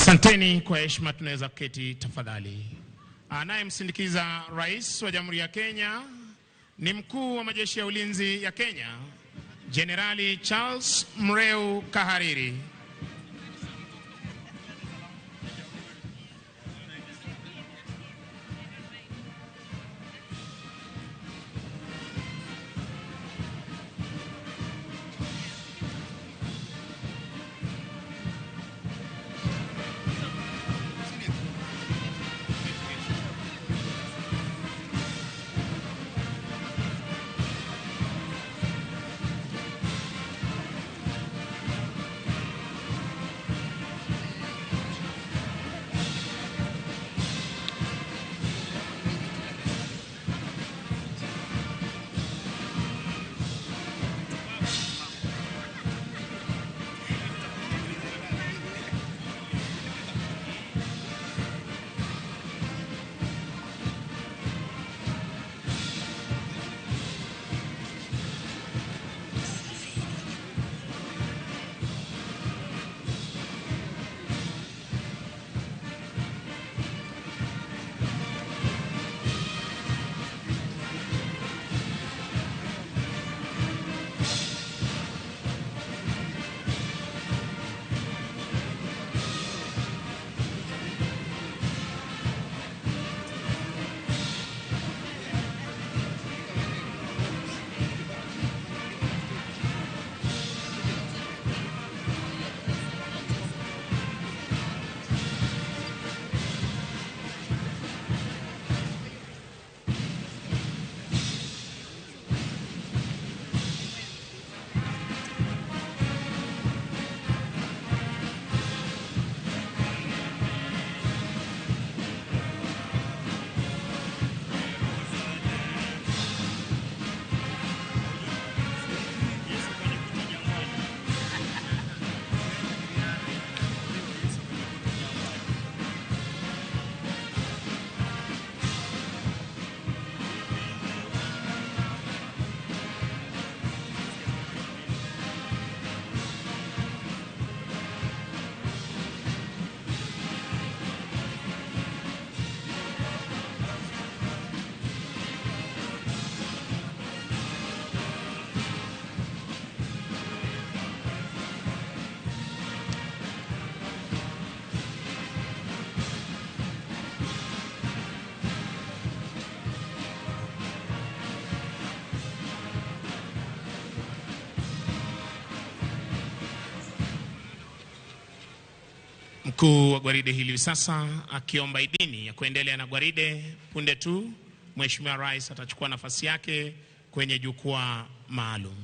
Asanteni kwa heshima, tunaweza kuketi tafadhali. Anayemsindikiza Rais wa Jamhuri ya Kenya ni Mkuu wa Majeshi ya Ulinzi ya Kenya, Jenerali Charles Mreu Kahariri. Mkuu wa gwaride hili sasa akiomba idhini ya kuendelea na gwaride. Punde tu Mheshimiwa Rais atachukua nafasi yake kwenye jukwaa maalum.